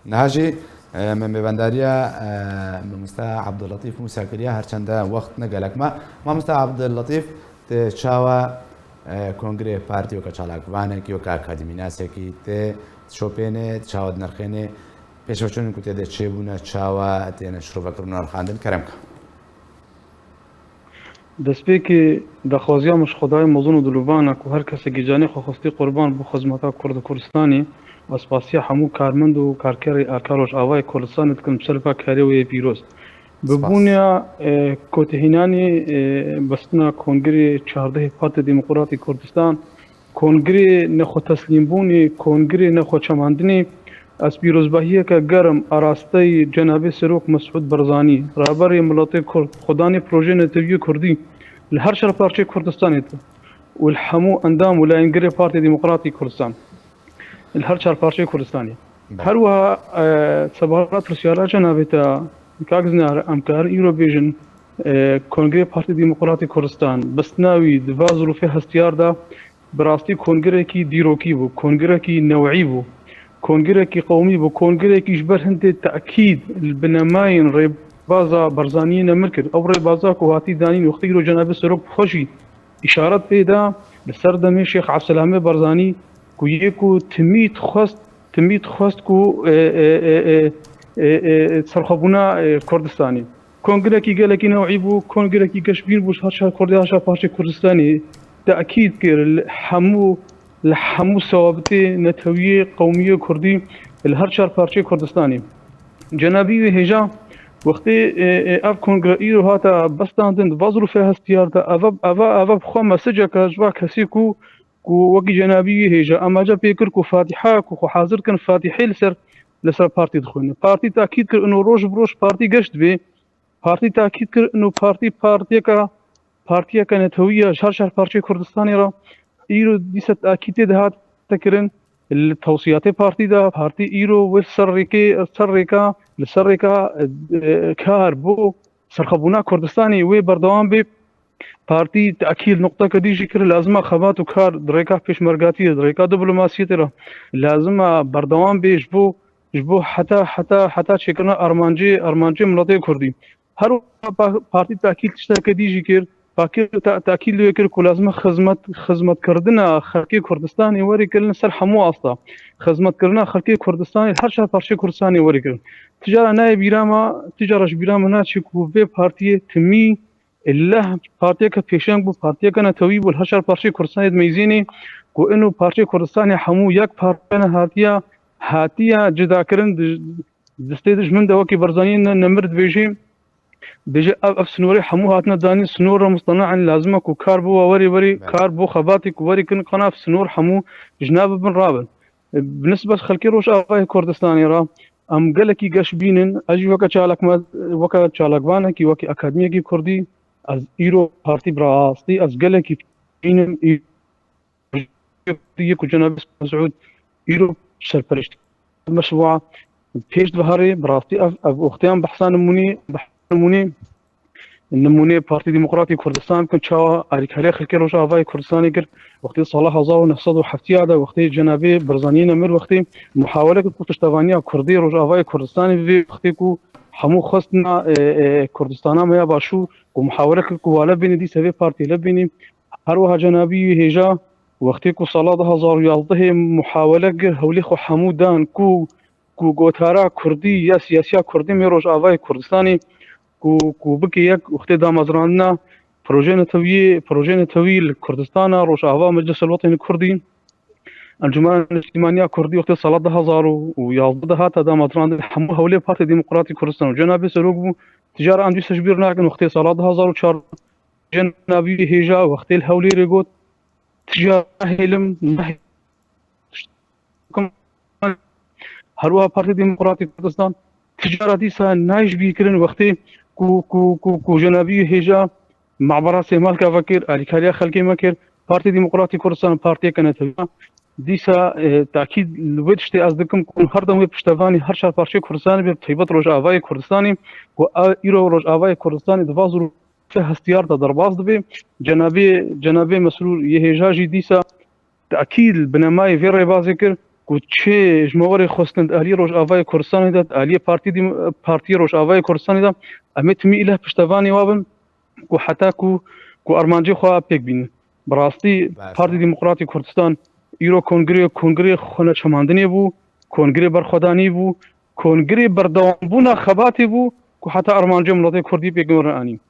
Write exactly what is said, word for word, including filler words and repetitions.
Niha jî, e, me mêvendariya, e, mamoste Abdulletîf Mûsa kiriye, her çende wext ne gelek me. Mamoste Abdulletîf, tu çawa, e, kongrê partî weke çalakvanekî, weke akademînasekî, tu şopênê, tu çawa dinirxênê, pêşveçûnên ku tê de çêbûne, çawa têne şirovekirin û nirxandin? Kerem ke. Destpêkê daxwaziya min ji Xwedayê mezin û dilovan e ku her kesekî canê xwe xwestî qurban bo xizmeta Kurd û Kurdistanê. Ez spasiya hemû karmend û karkerê Erka Rojavayê Kurdistanê dikim bi ser va karê wê yê pîroz. Bi Spas. bûniya, e, kotehînanê, e, bestina Kongrê çardehê Partiya Demokratî Kurdistan, Kongrê nexweteslîmbûnê, kongrê nexweçemandinê, ez pîrozbahiyeke germ arasteyî cenabê Serok Mesûd Barzanî, Rehberê Miletê Kurd, xwedanê projeyê netewî yê Kurdî li her çar parçeyê Kurdistanê de û li hemû endam û layengirê Partê Demokratî Kurdistan li her çar parçeyê Kurdistanê. Belê. Her wiha, e, sebahara pirsyara cenabê te, kak Zinar, em karin îro bêjin, e, Kongrê Partê Demokratî Kurdistan, bestina wî di va zirûfê hestiyar de, bi rastî kongirekî dîrokî bû, kongirekî newî bû, kongirekî qewmî bû, kongirekî ji ber hindê tekîd li binemayên rêbaza Barzaniyê nemir kir. Ew rêbaza ku hatî danîn wextê îro cenabê Serok bi xwe jî îşaret pê da, li ser demê Şêx Ebdulselamê Barzanî ku yê ku timî dixwest, timî dixwest ku, e, e, e, e, e, e, serxwebûna, e, Kurdistanê. Kongirekî gelekî newî bû, kongirekî geşbîn bû, her çar Kurdê, her çar parçeyê Kurdistanê tekîd kir, li hemû, li hemû sewabitê netewiyê, qewmiyê Kurdî, li her çar parçeyê Kurdistanê. Cenabî wê hêja, wextê, e, e, ev kongre îro hate bestandin, di va zirûfê hestiyar de, eve, eve, eve bi xwe meseceke ji va kesê ku, ku wekî cenabî wê hêja, amace pê kir ku Fatîha, ku xwe hazir kin Fatîhê li ser, li ser partî dixwîne. Partî tekîd kir, ino roj bi roj partî geş dibe, Partî takîd kir, ino partî partiyeke, partiyeke netewî ye ji her çar parçeyê Kurdistanê re. Îro dîsa takîd tê de hate kirin. Li tewsiyatê partî de, partî îro wê ser rêkê, ser rêka, li ser rêka, e, kar bo serxwebûna Kurdistanê wê berdewam bê. Partî tekîd nuqteke dî jî kir, lazim e xebat û kar di rêka pêşmergatiyê, di rêka diplomasiyetê re lazim e berdewam bê ji bo, ji bo heta, heta, heta çêkirina armancê, armancê miletê Kurdî. Her wiha pa-, partî tekîd tişteke dî jî kir. Pakir te-, tekîd li wê kir ku lazim e xizmet, xizmetkirina xelkê Kurdistanê werê kirin li ser hemû asta. Xizmetkirina xelkê Kurdistanê li her çar parçeyê Kurdistanê werê kirin. Ti cara nayê bîra me, ti cara ji bîra me naçe ku vê partiyê timî leh partiyeke pêşeng bû, partiyeke netewî bû, li her çar parçeyê Kurdistanê dimeyzînê ku ino parçeyê Kurdistanê hemû yek parçe ne hatiye, hatiye cidakirin. Di, destê de ji min de wekî Barzaniyê ne, nemir dibêjê, dibêje ev, ev sinorê hemû hatine danîn, sinor re mustene'in, lazim e ku kar bo we werê werê, Belê. kar bo xebatê ku werê kin, qana ev sinor hemû ji nav bibin rabin. Bi nisbet xelkê Rojavayê Kurdistanê re em gelekî geşbîn in, ez jî weke çalakme-, weke çalakvanekî, wekî akademiyekî Kurdî, ez îro partî bi rastî, ez gelekî bînim, î-, yê ku cenabê Mesûd îro serperişt meşruwa pêş dibiharê, bi rastî ev, ev wextiyan behsa nimûnê, behsa nimûnê, nimûnê Partî Demokratî Kurdistan bikin, çawa alîkariya xelkê Rojavayê Kurdistanê kir, wextê sala hezar û neh sed û heftiya de, wextê cenabê Barzaniyê nemir, wextê muhawele kir ku piştevaniya Kurdê Rojavayê Kurdistanê bivê, wextê ku hemû xwestina, e, e, Kurdistana me ya Başûr, ku muhawele kir ku wale bênê dîsa vê partiyê le bênê. Her wiha cenabî wî hêja, wextê ku sala du hezar û yazdehê muhawele kir, hewlê xwe hemû dan ku, ku gotara Kurdî ya siyasiya Kurdî mê Rojavayê Kurdistanê ku, ku bike yek, wextê damezrandina projeyê netewiyê, projeyê netewî li Kurdistana Rojava, Meclis el-Wetên Kurdî, Encûmena Niştîmaniya Kurdî, wextê sala du hezar û yazdeh de hate damezrandin, hemû hewlê Partî Demokratî Kurdistan û cenabê Serok bû. Ti cara em dîsa ji bîr nakin, wextê sala du hezar û çar cenabî wî hêja, wextê li Hewlêrê got, ti cara nahêlim, nahê-, her wiha Partî Demokratîk Kurdistan ti cara dîsa nayê ji bîr kirin, wextê ku, ku, ku, ku cenabî wî hêja mabera sêmalka vekir, alîkariya xelkê me kir, Partî Demokratîk Kurdistan partiyeke netewî. Dîsa, e, takîd li wê tiştê ez dikim ku her dem wê piştevanî her çar parçeyê Kurdistanê be, bi taybet Rojavayê Kurdistanê, ku a, îro Rojavayê Kurdistanê di va zirûfê hestiyar de derbas dibe. Cenabê, cenabê Mesrûr yê hêja jî dîsa tekîd li binemayê vê rêbazê kir ku çi ji me werê xwestin di aliyê Rojavayê Kurdistanê de, di aliyê Partî Dîm-, Partiyê Rojavayê Kurdistanê de, em ê timî îleh piştevanê wa bin, ku heta ku, ku armancê xwe pêk bînin. Bi rastî Partî Demokratî Kurdistan îro kongrê, kongrê xweneçemandinê bû, kongrê berxwedanî bû, kongrê berdewambûna xebatê bû, ku heta armancê miletê Kurdî pêk werin anîn.